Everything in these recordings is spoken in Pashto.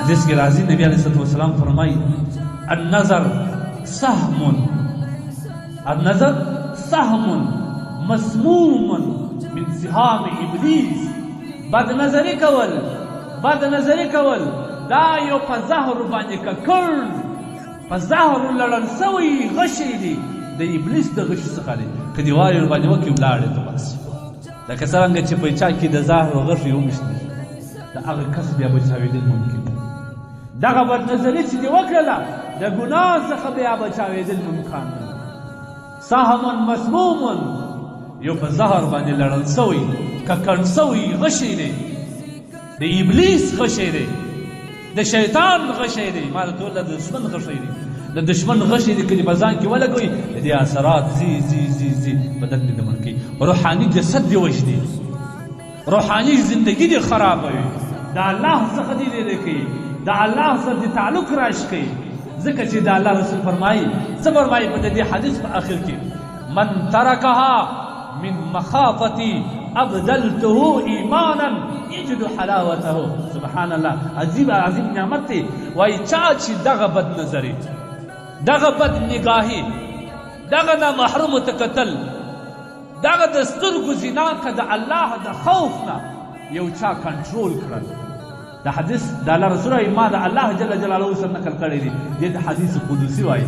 حدیث کې راځي، نبی علیه الصلاة والسلام فرمایي: النظر سهم، النظر سهم مسموم من سهام ابلیس. بد نظری کول، بد نظری کول دا یو په زهر باندې ککړ، په زهر لړل سوی غشی دی، د ابلیس د غشي څخه دی. که دې وارې ورباندې وکړي، ولاړې ته بس. لکه څرنګه چې په چا کې د زهر غشی ومشني، د هغه کس بیا بچاوېدل ممکن دی. دغه بدنظري چې دې وکړله، د ګناه څخه بیا بچاوېدل ممکن نه. سهم مسموم، یو په زهر باندې لړل سوی، ککړ سوی غشی دی، د ابلیس غشی دی، د شیطان غشی دی، ما ته د دشمن غشی دی، د دشمن غشی دی. که دې په ځان کې ولګوي، د دې اثرات ځي ځي ځي ځي، بدن دې دمن کوي، روحاني جسد دې وژني، روحاني زندگی دې خرابوي، د الله څخه دې لرې کوي، د الله سره دې تعلق راشکوي. ځکه چې د الله رسول فرمایي، څه فرمایي په دې حدیث په آخر کې؟ من ترکها من مخافتي ابدلته ایمانا یجد حلاوته. سبحان الله، عجیب عظیم نعمت دی. وایي چا چې دغه بد نظري، دغه بد نگاهي، دغه نامحرمو ته کتل، دغه د سترګو زنا که د الله د خوف نه یو چا کنټرول کړل، د حدیث د الله رسول وایي، ما د الله جل جلاله سره نقل کړی دی، دې ته حدیث قدسي وایي،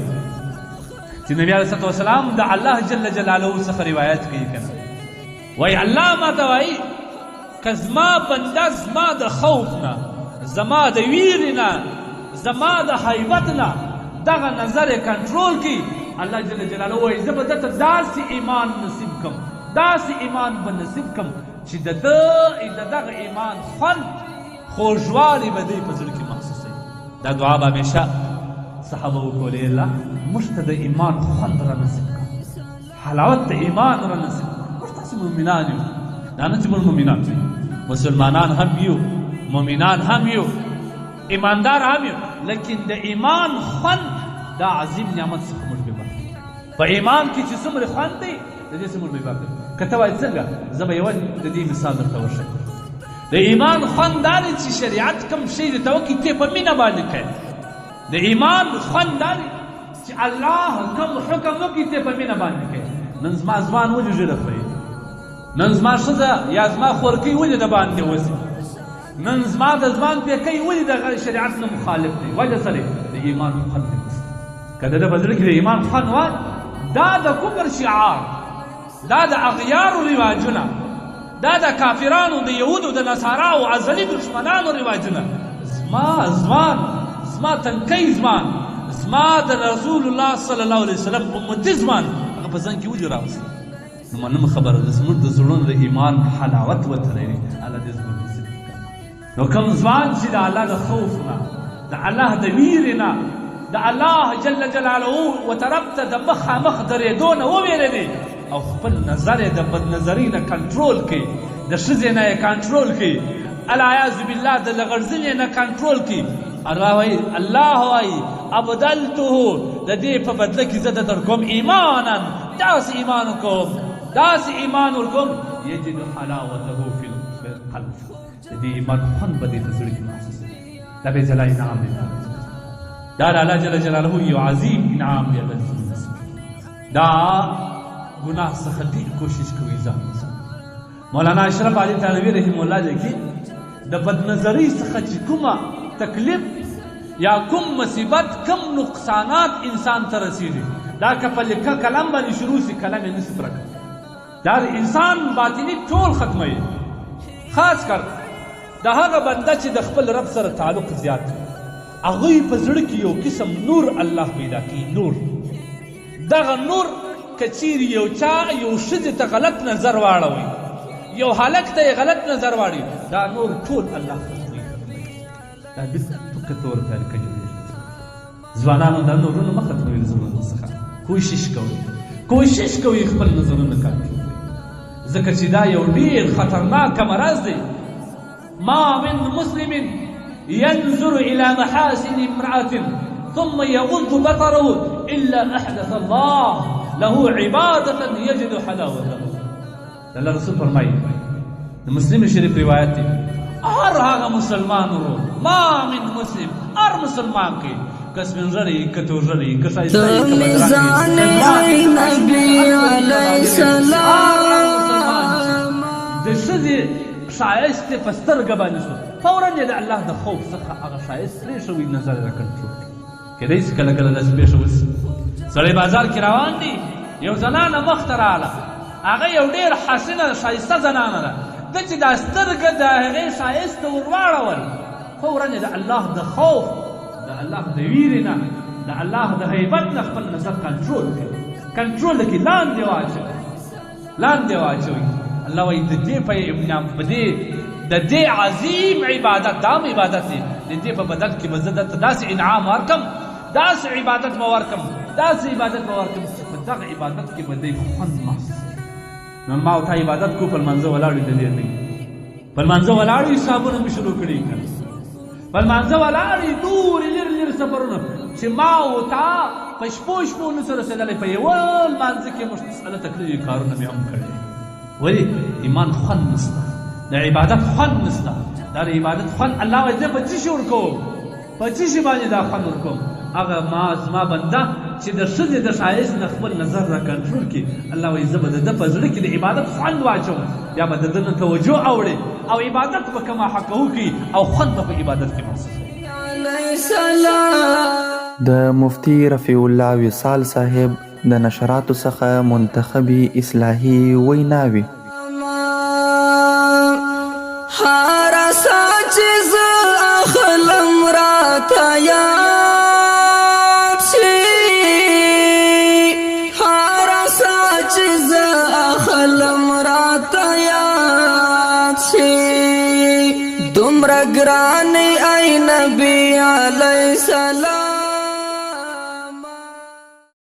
چې نبی علیه الصلاة والسلام د الله جل جلاله څخه روایت کوي که نه. وایي الله ما ته وایي، که زما بنده زما د خوف نه، زما د ویرې نه، زما د هیبت نه دغه نظر یې کنټرول کړي، الله جل جلاله وایي زه به ده ته داسې ایمان نصیب کم، داسې ایمان به نصیب کم چې د ده د دغه ایمان خوند، خوږوالی به دی په زړه کې محسوسوي. دا دعا به همیشه صحابه وکولې: الله موږ ته د ایمان خوند را نصیب کړه، حلاوت د ایمان را نصیب کړه. موږ تاسو مؤمنان یو، دا نه چې موږ مؤمنان یو، مسلمانان هم یو، مؤمنان هم یو، ایماندار هم یو، لیکن د ایمان خوند، دا عظیم نعمت څخه موږ بې برخې. په ایمان کې چې څومره خوند دی، د دې څخه موږ بې برخې. که ته وایې څنګه، زه به یوه د دې مثال درته وښیم. د ایمان خوند دا دی چې شریعت کوم شی درته وکړي، ته په مینه باندې کوې. د ایمان خوند دا دی چې الله کوم حکم وکړي، ته په مینه باندې کوې. نن زما ځوان ولې ږیره خرېي؟ نن زما ښځه یا زما خورکۍ ولې د باندې وځي؟ نن زما د ځوان پیکۍ ولې د شریعت نه مخالف دی؟ وجه څه دی؟ د ایمان خوند دی نشته. که د ده په زړه کې د ایمان خوند وه، دا د کفر شعار، دا د اغیارو رواجونه، دا د کافرانو، د یهودو، د نصاراو ازلي دښمنانو رواجونه، زما ځوان، زما تنکی ځوان، زما د رسول الله صلی الله علیه وسلم امتي ځوان هغه په ځان کې ولې راوسته؟ نو منم خبره ده، زموږ د زړونو د ایمان حلاوت وتلی دی. الله دې زموږ نصیب کړي. نو کوم ځوان چې د الله د خوف نه، د الله د ویرې نه، د الله جل جلاله و طرف ته د مخامخ درېدو نه وویرېدی او خپل نظر یې د بدنظرۍ نه کنټرول کړي، د ښځې نه یې کنټرول کړي، العیاذ بالله د لغړزنې نه کنټرول کړي، الله وایي، الله وایي ابدلته، د دې په بدله کې زه درته کوم ایمانا، داسې ایمان ورکوم، داسې ایمان ورکوم، یجد حلاوته فی القلب. د دې ایمان خوند به دې په زړه کې محسوسوي. دا بې جلا انعام دی، دا د الله جل جلاله یو عظیم انعام دی. الله دې نصیب. دا ګناه څخه ډېر کوشش کوي ځان وساتي. مولانا اشرف علي تھانوي رحم الله لیکي، د بدنظرۍ څخه چې کومه تکلیف یا کوم مصیبت، کوم نقصانات انسان ته رسیږي، دا که په لیکه قلم باندې شروع سي، قلم یې نسي پرکه. دا د انسان باطني ټول ختموي، خاص کر د هغه بنده چې د خپل رب سره تعلق زیات وي، هغوی په زړه کې یو قسم نور الله پیدا کوي. نور، دغه نور که چیرې یو چا یو ښځې ته غلط نظر واړوي، یو هلک ته یې غلط نظر واړوي، دا نور ټول الله ختموي. دا بالکل پکه توره طریقه جوړېږي. ځوانانو، دا نورونه مه ختموي د زړونو څخه. کوشش کوئ، کوشش کوئ خپل نظرونه کنټرول کړئ، ځکه چې دا یو ډېر خطرناک مرض دی. ما من مسلم ينظر إلى محاسن امرأة ثم يغض بصره إلا أحدث الله له عبادة يجد حلاوته. الله رسول فرمایي، د مسلم شریف روایت دی، هر هغه مسلمان ورور ما من مسلم، هر مسلمان کې که سپین ږیری، که تور ږیری، که ښایسته یې، که بدرنګ یې، نبی علیه السلام د ښځې ښایست یې په سترګه باندې شو، فورا یې د الله د خوف څخه هغه ښایست پرېښوی، نظر یې راکنټرول کړ. کېدای شي کله کله داسې پېښه وشي، سړی بازار کې روان دی، یو زنانه مخته راغله، هغه یو ډېر حسینه ښایسته زنانه ده، ده چې دا سترګه د هغې ښایست ته ور واړول، فورا یې د الله د خوف، د الله د ویرې نه، د الله د هیبت نه خپل نظر کنټرول کړ، کنټرول کړي، لاندې واچوي، لاندې واچوي. الله وایي د دې په په دې د دې عظیم عبادت، دا هم عبادت دی، د دې په بدل کې به زه درته داسې انعام ورکړم، داسې عبادت به ورکړم، داسې عبادت به ورکړم چې په دغه عبادت کې به دی خوند محسوس. نن ما او تا عبادت کو، په لمانځه ولاړ یو، د دې نه په لمانځه ولاړ یو، حسابونه مې شروع کړي که نه، په لمانځه ولاړ یو، دورې لرې لرې سفرونه چې ما او تا په شپو شپو نه سره رسېدلی، په یوه لمانځه کې موږ هلته کړي کارونه مې هم کړي. ولې؟ ایمان خوند نشته، د عبادت خوند نشته. دا د عبادت خوند الله وایي زه په څه شي ورکوم، په څه شي باندې دا خوند ورکوم؟ هغه ما زما بنده چې د ښځې د ښایست نه خپل نظر را کنټرول کړي، الله وایي زه به د ده په زړه کې د عبادت خوند واچوم، بیا به د ده نه توجه اوړي او عبادت به کما حقه وکړي او خوند به په عبادت کې محسوسوي. د مفتي رفیع الله وصال صاحب د نشراتو څخه منتخبې اصلاحي ویناوې. هر سا چې زه اخلم راته یاد شي، هر سا چې زه اخلم راته یاد شي، دومره ګران ای نبی علیه السلام.